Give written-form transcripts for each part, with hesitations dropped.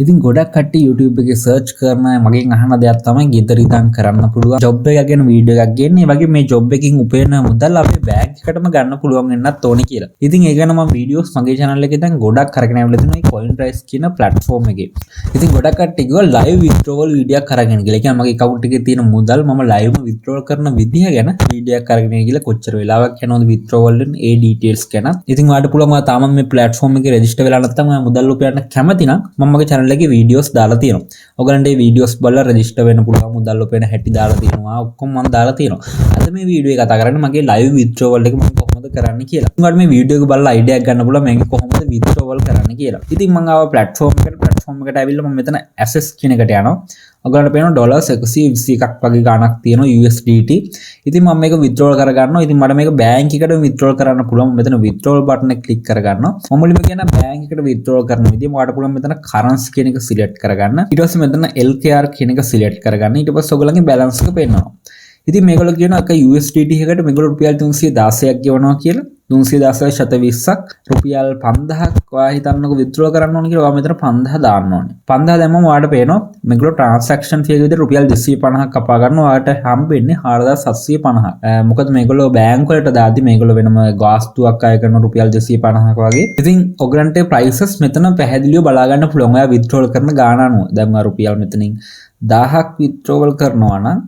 ඉතින් ගොඩක් කට්ටිය YouTube එකේ සර්ච් කරන අය මගෙන් අහන දෙයක් තමයි ගෙදර ඉඳන් කරන්න පුළුවන් ජොබ් එක ගැන වීඩියෝ එකක් ගේන්න. ඒ වගේ මේ ජොබ් එකකින් උපයන මුදල් අපේ බැංක් එකටම ගන්න පුළුවන් වෙන්නත් ඕනේ කියලා. ඉතින් ඒ ගැන මම වීඩියෝස් මගේ channel එකේ දැන් ගොඩක් අරගෙන ආවිල්ලා තියෙනවා මේ CoinRise කියන platform එකේ. ඉතින් ගොඩක් කට්ටිය කිව්වා ලයිව් විත්ඩ්‍රෝවල් වීඩියෝ එකක් අරගෙන කියලා. ඒ කියන්නේ මගේ account එකේ තියෙන මුදල් මම ලයිව්ම විත්ඩ්‍රෝල් කරන විදිහ ගැන වීඩියෝ එකක් අරගෙන ගිහලා කොච්චර වෙලාවක් යනවද විත්ඩ්‍රෝවල් වෙන්න ඒ ඩීටේල්ස් ගැන. ඉතින් ඔයාලට පුළුවන් ඔයා තාම මේ platform එකේ රෙජිස්ටර් වෙලා නැත්නම් ඔයා මුදල් උපයන්න කැමති නම් මම මගේ channel එකේ වීඩියෝස් දාලා තියෙනවා. ඔයගලන්ට මේ වීඩියෝස් බලලා රෙජිස්ටර් වෙන්න පුළුවන්, මුදල් උපයන හැටි දාලා තියෙනවා. ඔක්කොම මම දාලා තියෙනවා. අද මේ වීඩියෝ එක කතා කරන්නේ මගේ ලයිව් විත්ඩ්‍රෝවල් එක මම කොහොමද කරන්න කියලා. ඉතින් ඔයාලට මේ වීඩියෝ එක බලලා අයිඩියා එකක් ගන්න පුළුවන් මේක කොහොමද විත්ඩ්‍රෝවල් කරන්න කියලා. ඉතින් මම ආවා ප්ලැට්ෆෝම් එකට. ප්ලැට්ෆෝම් එකට ඇවිල්ලා මම මෙතන ඇසෙට්ස් කියන එකට යනවා. ඔයගලන්ට පේනවා ඩොලර්ස් 121ක් වගේ ගාණක් තියෙනවා USDT. ඉතින් මම මේක විත්ඩ්‍රෝල් කරගන්නවා. ඉතින් මට මේක බැංක් එකට විත්ඩ්‍රෝල් කරන්න පුළුවන්. මම මෙතන විත්ඩ්‍රෝල් බටන් එක ක්ලික් කරගන්නවා. මම මුලින්ම කියන බැංක් එකට විත්ඩ්‍රෝල් කරන විදිය. ඔයාලට පුළුවන් මෙතන කරන්සි කියන එක සිලෙක්ට් කරගන්න. ඊට පස්සේ මෙතන LKR කියන එක සිලෙක්ට් කරගන්න. ඊට පස්සේ ඔයගලන්ගේ බැලන්ස් එක පෙන්නනවා. ඉතින් මේගොල්ලෝ කියනවා එක USDT එකකට මේගොල්ලෝ රුපියල් 316ක් ගෙවනවා කියලා. 316.20ක්, රුපියල් 5000ක් ඔයා හිතන්නකෝ විත්ඩ්‍රෝ කරන්න ඕන කියලා. ඔයා මෙතන 5000 දාන්න ඕනේ. 5000 දැම්මම ඔයාට පේනවා මේගොල්ලෝ ට්‍රාන්සැක්ෂන් ෆී එක විදිහට රුපියල් 250ක් කපා ගන්නවා. ඔයාට හම්බෙන්නේ 4750ක්. මොකද මේගොල්ලෝ බැංක් වලට දාද්දි මේගොල්ලෝ වෙනම ගාස්තුවක් අය කරන රුපියල් 250ක් වගේ. ඉතින් ඔයගලන්ට ප්‍රයිසස් මෙතන පැහැදිලිව බලා ගන්න පුළුවන් ඔයා විත්ඩ්‍රෝල් කරන ගාන අනුව. දැන් ඔයා රුපියල් මෙතනින් 1000ක් විත්ඩ්‍රෝවල් කරනවා නම්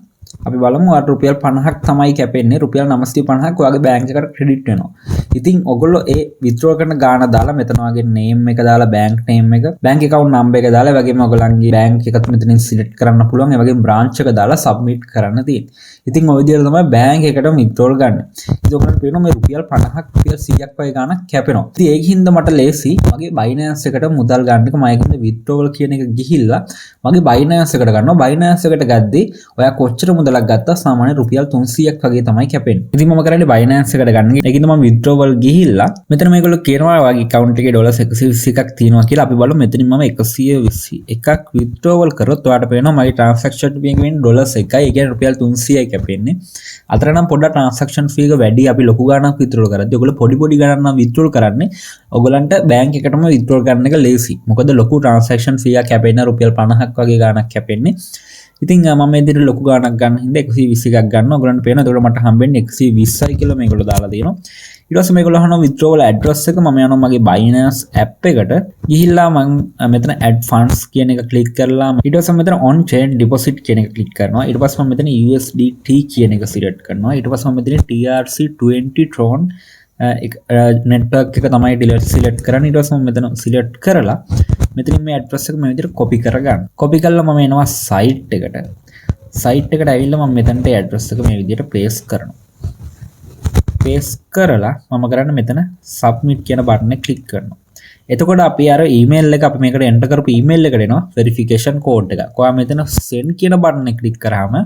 අපි බලමු, ඔයාට රුපියල් 50ක් තමයි කැපෙන්නේ. රුපියල් 950ක් ඔයාගේ බැංක් එකට ක්‍රෙඩිට් වෙනවා. ඉතින් ඔයගොල්ලෝ ඒ විත්ඩ්‍රෝ කරන ගාන දාලා මෙතන ඔයාගේ නේම් එක දාලා, බැංක් නේම් එක, බැංක් ඇකවුන්ට් නම්බර් එක දාලා, ඒ වගේම ඔයගොල්ලන්ගේ බැංක් එකත් මෙතනින් සිලෙක්ට් කරන්න පුළුවන්. ඒ වගේම බ්‍රාන්ච් එක දාලා සබ්මිට් කරන්න තියෙන්නේ. ඉතින් ඔය විදිහට තමයි බැංක් එකටම විත්ඩ්‍රෝල් ගන්න. ඉතින් ඔයගොල්ලන්ට පේනවා මේ රුපියල් 50ක් රුපියල් 100ක් වගේ ගාණක් කැපෙනවා. ඉතින් ඒක හින්දා මට ලේසි මගේ Binance එකට මුදල් ගන්න එක. මම ඒකින්ද විත්ඩ්‍රෝවල් කියන එක ගිහිල්ලා මගේ Binance එකට ගන්නවා. Binance එකට ගද්දි ඔයා කොච්චර මුදලක් ගත්තා සාමාන්‍ය රුපියල් 300ක් වගේ තමයි කැපෙන්නේ. ඉතින් මම කරන්නේ Binance එකට ගන්න. ඒකින්ද මම විත්ඩ්‍රෝවල් ගිහිල්ලා මෙතන මේගොල්ලෝ කියනවා ඔයාගේ ඇකවුන්ට් එකේ ඩොලර්ස් 121ක් තියෙනවා කියලා. අපි බලමු මෙතනින් මම 121ක් විත්ඩ්‍රෝවල් කරොත් ඔයාට පේනවා මගේ ට්‍රාන්සැක්ෂන් ෆී එක වෙන්නේ ඩොලර්ස් 1යි. ඒ කියන්නේ රුපියල් 300යි කැපෙන්නේ. අතර නම් පොඩ්ඩක් ට්‍රාන්සැක්ෂන් ෆී එක වැඩි අපි ලොකු ගාණක් විත්ඩ්‍රෝල් කරද්දී. ඔයගොල්ලෝ පොඩි පොඩි ගණන් නම් විත්ඩ්‍රෝල් කරන්නේ ඔයගොල්ලන්ට බැංක් එකටම විත්ඩ්‍රෝල් කරන එක ලේසි. මොකද ලොකු ට්‍රාන්සැක්ෂන් ෆී එකක් කැපෙන්න රුපියල් 50ක් වගේ ගාණක් කැපෙන්නේ. ඉතින් මම මේ විදිහට ලොකු ගාණක් ගන්න හින්දා 121ක් ගන්නවා. ඔයගොල්ලන්ට පේනවා එතකොට මට හම්බෙන්නේ 120යි කියලා මේගොල්ලෝ දාලා තියෙනවා. ඊට පස්සේ මේගොල්ලෝ අහනවා withdrawal address එක. මම යනවා මගේ Binance app එකට ගිහිල්ලා මම මෙතන add funds කියන එක ක්ලික් කරලා ඊට පස්සේ මම මෙතන on chain deposit කියන එක ක්ලික් කරනවා. ඊට පස්සේ මම මෙතන USDT කියන එක සිලෙක්ට් කරනවා. ඊට පස්සේ මම මෙතන TRC20 Tron network එක තමයි ඩිලෙට් සිලෙක්ට් කරන්නේ. ඊට පස්සේ මම මෙතන සිලෙක්ට් කරලා මෙතනින් මේ ඇඩ්‍රස් එක මේ විදිහට කොපි කරගන්න. කොපි කරලා මම එනවා සයිට් එකට. සයිට් එකට ඇවිල්ලා මම මෙතනට ඇඩ්‍රස් එක මේ විදිහට පේස්ට් කරනවා. පේස්ට් කරලා මම කරන්නේ මෙතන සබ්මිට් කියන බටන් එක ක්ලික් කරනවා. එතකොට අපි අර ඊමේල් එක අපි මේකට එන්ටර් කරපු ඊමේල් එකට එනවා වෙරිෆිකේෂන් කෝඩ් එක. ඔයා මෙතන සෙන්ඩ් කියන බටන් එක ක්ලික් කරාම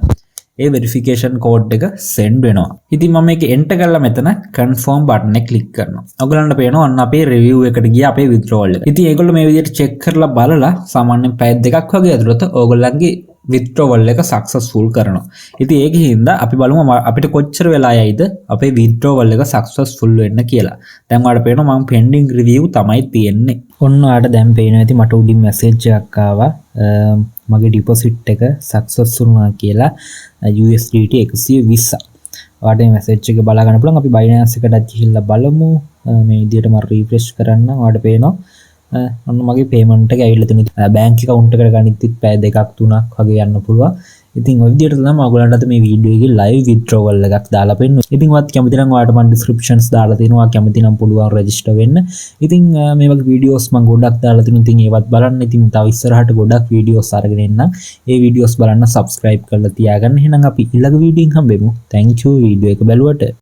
ඒ වෙරිෆිකේෂන් කෝඩ් එක සෙන්ඩ් වෙනවා. ඉතින් මම මේක එන්ටර් කරලා මෙතන කන්ෆර්ම් බටන් එක ක්ලික් කරනවා. ඔයගලන්ට පේනවා ඔන්න අපේ රිවිව් එකට ගියා අපේ විත්ඩ්‍රෝවල් එක. ඉතින් ඒගොල්ලෝ මේ විදිහට චෙක් කරලා බලලා සාමාන්‍යයෙන් පැය 2ක් වගේ ඇතුළත ඕගොල්ලන්ගේ විත්ඩ්‍රෝවල් එක සක්සස්ෆුල් කරනවා. ඉතින් ඒක හින්දා අපි බලමු අපිට කොච්චර වෙලා යයිද අපේ විත්ඩ්‍රෝවල් එක සක්සස්ෆුල් වෙන්න කියලා. දැන් ඔයාලට පේනවා මම පෙන්ඩින් රිවිව් තමයි තියෙන්නේ. ඔන්න ඔයාලට දැන් පේනවා ඇති මට උඩින් මැසේජ් එකක් ආවා මගේ ඩිපොසිට් එක සක්සස් වුණා කියලා USDT 120ක්. ඔයාලට මේ මැසේජ් එක බලා ගන්න පුළුවන්. අපි Binance එකටත් ගිහිල්ලා බලමු. මේ විදිහට මම රීෆ්‍රෙෂ් කරන්න. ඔයාලට පේනවා ඔන්න මගේ පේමන්ට් එක ඇවිල්ලා තියෙනවා. බැංක් ඇකවුන්ට් එකට ගනිද්දිත් පැය 2ක් 3ක් වගේ යන්න පුළුවන්. ඉතින් ඔය විදිහට තමයි ඔයගොල්ලන්ට අද මේ වීඩියෝ එකේ ලයිව් විත්ඩ්‍රෝවල් එකක් දාලා පෙන්නුවේ. ඉතින් ඔයත් කැමති නම් ඔයාලට මම ඩිස්ක්‍රිප්ෂන්ස් දාලා තියෙනවා. කැමති නම් පුළුවන් රෙජිස්ටර් වෙන්න. ඉතින් මේ වගේ වීඩියෝස් මම ගොඩක් දාලා තියෙනවා. ඉතින් ඒවත් බලන්න. ඉතින් තව ඉස්සරහට ගොඩක් වීඩියෝස් අරගෙන එන්නම්. ඒ වීඩියෝස් බලන්න සබ්ස්ක්‍රයිබ් කරලා තියාගන්න. එහෙනම් අපි ඊළඟ වීඩියෝ එකෙන් හම්බෙමු. Thank you video එක බැලුවට.